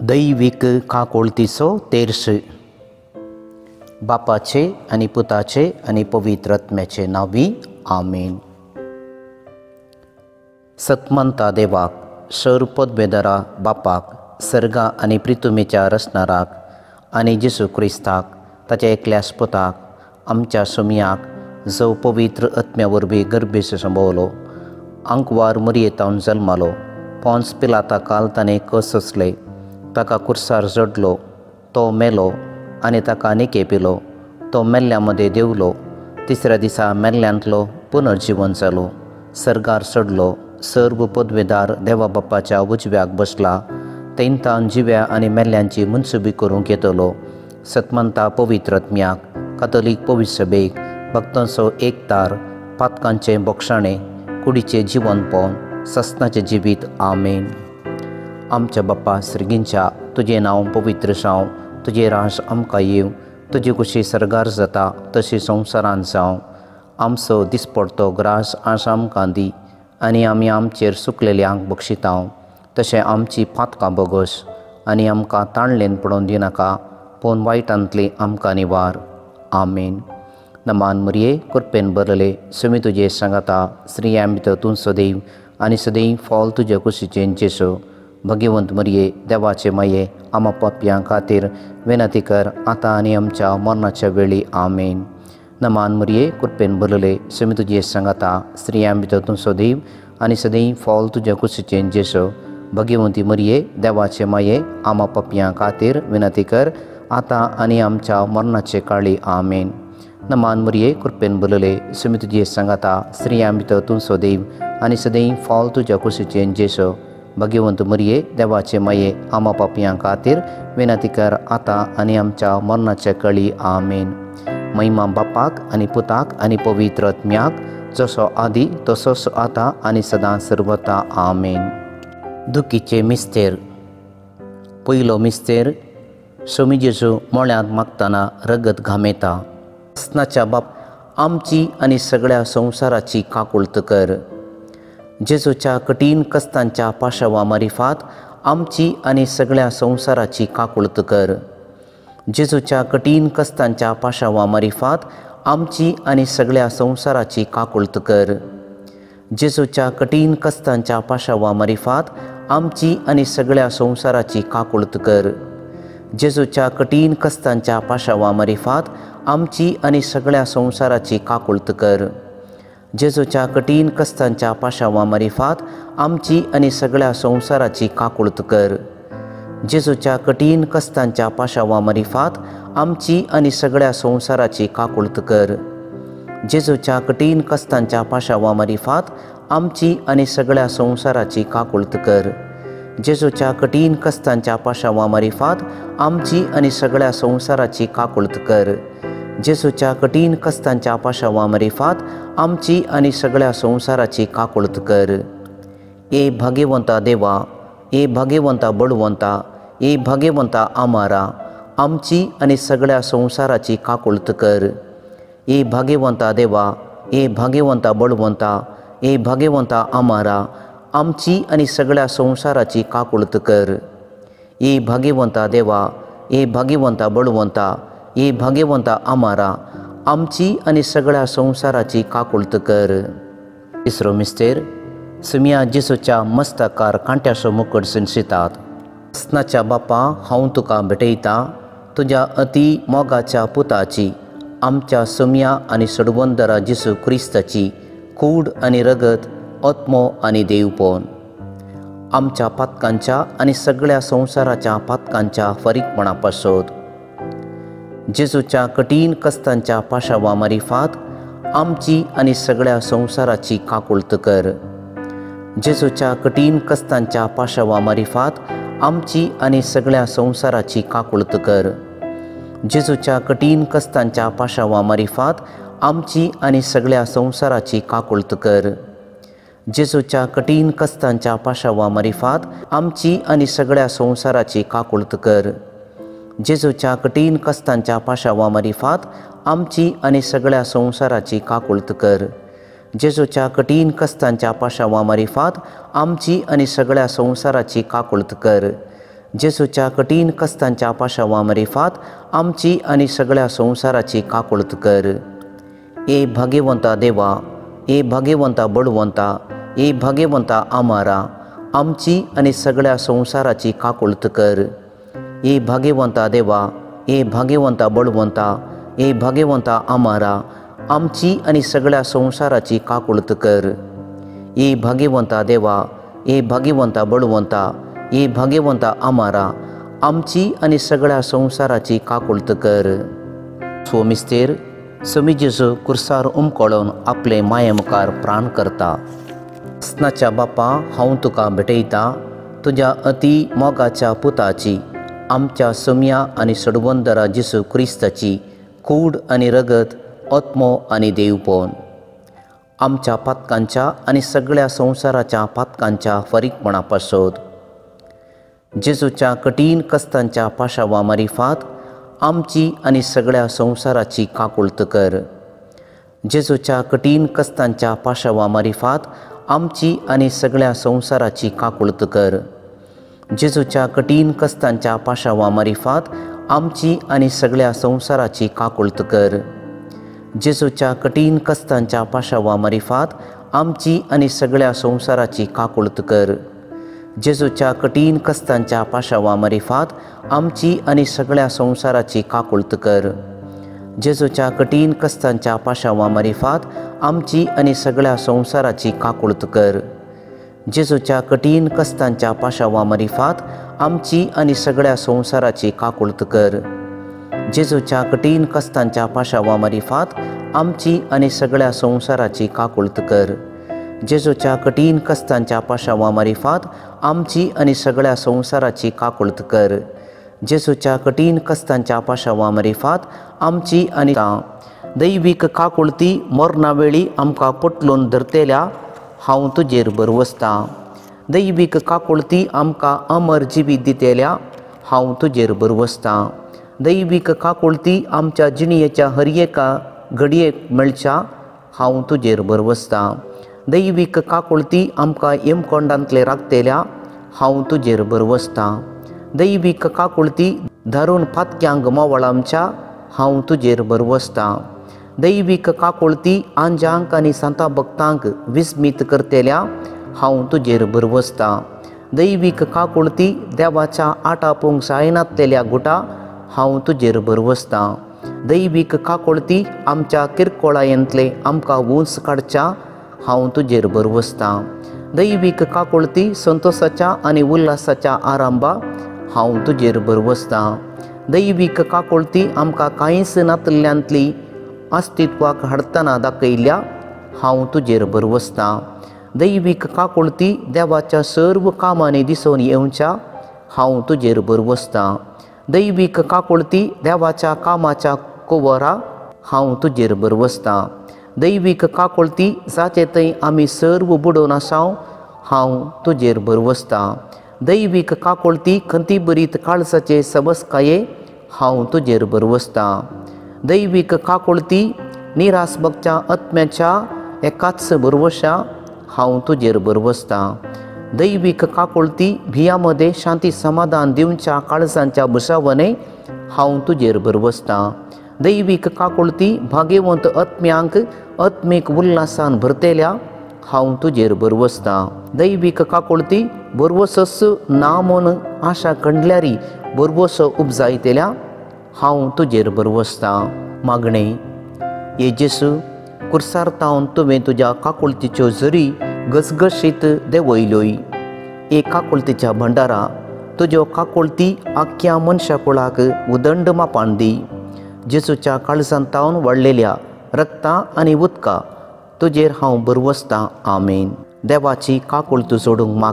दैवीक काकुळतीचो तेर्स. बापाचे आनी पुताचे आनी पवित्र आत्म्याचे नांवी आमेन. सतमंता देवाक, शर पदवेदरा बापाक, सर्गा आनी प्रितुमेच्या रचणाराक आनी जेजू क्रिस्ताक ताच्या एकल्याच पुताक आमच्या सुमयाक, जो पवित्र आत्म्या वरवीं गर्भेस संभवलो, आंकवार मुरयेतावन जल्मालो, पोंस पिलाता काल ताणें कस सोंसले, ताका कुर्सार जडलो, तो मेलो आनी ताका निकेपिलो, तो मेल्ल्या मदें देंवलो, तिसऱ्या दिसा मेल्ल्यांतलो पुनर्जिवन जालो, सर्गार चडलो, सर्व पदवेदार देवा बापाच्या उजव्याक बसला, तेंतान जिव्या आनी मेल्ल्यांची मनसुबी करूंक येतलो. सतमंता पवित्र आत्म्याक, कातोलीक पवित्र सभेक, भक्तांचो एकतार, पातकांचें बोक्षाणें, कुडीचें जिवनपण, सस्नाचें जिवीत. आमेन. आमच्या बाप्पा सर्गींच्या, तुजें नांव पवित्र जावं, तुजें राज आमकां येवं, तुजी कुशी सर्गार जाता तशी संवसारांत जावं. आमचो दिसपडतो ग्रास आज आमकां दी आनी आमी आमचेर सुकलेल्यांक बक्षितांव, तशें आमची पातकां बोगस आनी आमकां ताणलेन पडोवन दिनाका, पूण वायटांतली आमकां निवार. आमेन. नमान मुरये, कृपेन भरलें, सुमी तुजे सांगाता, स्त्रियां भितर तूं सदैव आनी सदैव फॉल तुजे कुशीचें जेजू. भगवंत मरिये, देवाचे माये, आमा पापयां खातीर विनंती कर आतां आनी आमच्या मरणाच्या वेळी. आमेन. नमान मुरये, कृपेन भरलें, सुमी तुजे सांगाता, स्त्रियां भितर तूं सदैव आनी सदैव फॉल तुज्या कुशीचें जेजू. भगवंती मरिये, देवाचे माये, आमा पापयां खातीर विनंती कर आतां आनी आमच्या मरणाचे काळी. आमेन. नमान मुरये, कृपेन भरलें, सुमी तुजे सांगाता, स्त्रियां भितर तूं सदैव आनी सदैव फॉल तुज्या कुशीचें जेजू. भगवंत मरिये, देवाचे माये, आमा पापयां खातीर विनंती कर आतां आनी आमच्या मरणाच्या कळी. आमेन. महिमा बापाक आनी पुताक आनी पवित्र आत्म्याक, जसो आदी तसोच आतां आनी सदां सर्वता. आमेन. दुखीचे मिस्तेर. पयलो मिस्तेर, स्वामी जेजू मोळ्यांत मागतना रगत घामेता. सनाच्या बाप, आमची आनी सगळ्या संवसाराची काकुळत कर. जेजूच्या कठीण कश्टांच्या पाशावा मारिफात आमची आनी सगळ्या संवसाराची काकुळत कर. जेजूच्या कठीण कश्टांच्या पाशावा मारिफात आमची आनी सगळ्या संवसाराची काकुळत कर. जेजूच्या कठीण कश्टांच्या पाशावा मारिफात आमची आनी सगळ्या संवसाराची काकुळत कर. जेजूच्या कठीण कश्टांच्या पाशावा मारिफात आमची आनी सगळ्या संवसाराची काकुळत कर. जेजूच्या कठीण कश्टांच्या पाशावा मारिफात आमची आनी सगळ्या संवसाराची काकुळत कर. जेजूच्या कठीण कश्टांच्या पाशावा मारिफात आमची आनी सगळ्या संवसाराची काकुळत कर. जेजूच्या कठीण कश्टांच्या पाशावा मारिफात आमची आनी सगळ्या संवसाराची काकुळत कर. जेजूच्या कठीण कश्टांच्या पाशावा मारिफात आमची आनी सगळ्या संवसाराची काकुळत कर. जेजूच्या कठीण कश्टांच्या पाशावा मारिफात आमची आनी सगळ्या संवसाराची काकुळत कर. ए भाग्यवंता देवा, ए भाग्यवंता बळवंता, ए भाग्यवंता आमारा, आमची आनी सगळ्या संवसाराची काकुळत कर. ए भाग्यवंता देवा, ए भाग्यवंता बळवंता, ए भाग्यवंता आमारा, आमची आनी सगळ्या संवसाराची काकुळत कर. ए भाग्यवंता देवा, ए भाग्यवंता बळवंता, ए भाग्यवंता आमारा, आमची आनी सगळ्या संवसाराची काकुळत कर. तिसरो मिस्तेर, सुमिया जेजूच्या मस्तकार कांट्याचो मुकट शिनशितात. सनाच्या बापा, हांव तुका भेटयतां तुज्या अती मोगाच्या पुताची, आमच्या सुमिया आनी सडवंदरा जेजू क्रिस्ताची कूड आनी रगत, आत्मो आनी देवपण, आमच्या पातकांच्या आनी सगळ्या संवसाराच्या पातकांच्या फारीकपणा पासत. जेजूच्या कठीण कश्टांच्या पाशावा मारिफात आमची आनी सगळ्या संवसाराची काकुळत कर. जेजूच्या कठीण कश्टांच्या पाशावा मारिफात आमची आनी सगळ्या संवसाराची काकुळत कर. जेजूच्या कठीण कश्टांच्या पाशावा मारिफात आमची आनी सगळ्या संवसाराची काकुळत कर. जेजूच्या कठीण कश्टांच्या पाशावा मारिफात आमची आनी सगळ्या संवसाराची काकुळत कर. जेजूच्या कठीण कश्टांच्या पाशावा मारिफात आमची आनी सगळ्या संवसाराची काकुळत कर. जेजूच्या कठीण कश्टांच्या पाशावा मारिफात आमची आनी सगळ्या संवसाराची काकुळत कर. जेजूच्या कठीण कश्टांच्या पाशावा मरिफात आमची आनी सगळ्या संवसाराची काकुळत कर। ए भाग्यवंता देवा, ए भाग्यवंता बळवंता, ए भाग्यवंता आमारा, आमची आनी सगळ्या संवसाराची काकुळत कर। ए भाग्यवंता देवा, ए भाग्यवंता बळवंता, ए भाग्यवंता आमारा, आमची आनी सगळ्या संवसाराची काकुळत कर। ए भाग्यवंता देवा, ए भाग्यवंता बळवंता, ए भाग्यवंता आमारा, आमची आनी सगळ्या संवसाराची काकुळत कर। सोमिस्तेर समी जेजू कुर्सार उमकळोन आपले माये मुखार प्राण करता। आसनाच्या बापा, हांव तुका भेटयता तुज्या अती मोगाच्या पुताची, आमच्या सोम्या आनी सडवंदरा जेजू क्रिस्ताची कूड आनी रगत, आत्मो आनी देवपण, आमच्या पातकांच्या आनी सगळ्या संवसाराच्या पातकांच्या फारीकपणा पासत जेजूच्या कठीण कश्टांच्या पाशावा मारिफात आमची आनी सगळ्या संवसाराची काकुळत कर। जेजूच्या कठीण कश्टांच्या पाशावा मारिफात आमची आनी सगळ्या संवसाराची काकुळत कर। जेजूच्या कठीण कश्टांच्या पाशावा मारिफात आमची आनी सगळ्या संवसाराची काकुळत कर। जेजूच्या कठीण कश्टांच्या पाशावा मारिफात आमची आनी सगळ्या संवसाराची काकुळत कर। जेजूच्या कठीण कश्टांच्या पाशावा मारिफात आमची आनी सगळ्या संवसाराची काकुळत कर। जेजूच्या कठीण कश्टांच्या पाशावा मारिफात आमची आनी सगळ्या संवसाराची काकुळत कर। जेजूच्या कठीण कश्टांच्या पाशावा मारिफात आमची आनी सगळ्या संवसाराची काकुळत कर। जेजूच्या कठीण कश्टांच्या पाशावा मारिफात आमची आनी सगळ्या संवसाराची काकुळत कर। जेजूच्या कठीण कश्टांच्या पाशावा मारिफात आमची आनी सगळ्या संवसाराची काकुळत कर। जेजूच्या कठीण कश्टांच्या पाशावा मारिफात आमची आनी दैवीक काकुळती मरणा वेळी आमकां पोटलून धरतेल्या हांव तुजेर भरवसतां। दैवीक काकुळती आमकां अमर जिवीत दितेल्या हांव तुजेर भरवसतां। दैवीक काकुळती आमच्या जिणयेच्या हर एका घडयेक मेळच्या हांव तुजेर भरवसतां। दैवीक काकुळती आमकां यमकोंडांतले राखतेल्या हांव तुजेर भरवसतां। दैवीक काकुळती धारून फातक्यांक मोवळ आमच्या हांव तुजेर भरवसतां। दैवीक काकुळती आंजांक आनी सांता भक्तांक विस्मीत करतेल्या हांव तुजेर भरवसतां। दैवीक काकुळती देवाच्या आटापूंक जायनातलेल्या गुटा हांव तुजेर भरवसतां। दैवीक काकुळती आमच्या किरकोळायेंतले आमकां उंच काडच्या हांव तुजेर भरवसतां। दैवीक काकुळती संतोषाच्या आनी उल्हासाच्या आरंभा हांव तुजेर भरवसतां। दैवीक काकुळती आमकां कांयच नातल्ल्यांतली अस्तित्वाक हाडटना दाखयल्या हांव तुजेर भरवसतां। दैवीक काकुळती देवाच्या सर्व कामांनी दिसून येवच्या हांव तुजेर भरवसतां। दैवीक काकुळती देवाच्या कामाच्या कुवरा हांव तुजेर भरवसतां। दैवीक काकुळती जाचे थंय आमी सर्व बुडोवन आसाव हांव तुजेर भरवसतां। दैवीक काकुळती खंती बरीत काळजाचे सबसकाये हांव तुजेर भरवसतां। दैवीक काकुळती निरास बगच्या आत्म्याच्या एकाच भरवशा हांव तुजेर भरवसतां। दैवीक काकुळती भिया मदें शांती समाधान दिवच्या काळजांच्या भुसावने हांव तुजेर भरवसतां। दैवीक काकुळती भाग्यवंत आत्म्यांक आत्मीक उल्हासान भरतेल्या हांव तुजेर भरवसतां। दैवीक काकुळती भरवसोच ना म्हूण आशा कंडल्यारी भरवसो उपजायतेल्या हांव तुजेर भरवसतां। मागणें हे जेसू, कुर्सार तावन तुवें तुज्या काकुळतीच्यो जरी घसघशीत देंवयल्योय। हे काकुळतीच्या भंडारा तुज्यो काकुळती आख्या मनशा कुळाक उदंड मापान दी। जेजूच्या काळजांत तावन वाडलेल्या रक्ता आनी उदका तुजेर हांव भरवसतां। आमेन। देवाची काकुळत जोडूंक माग।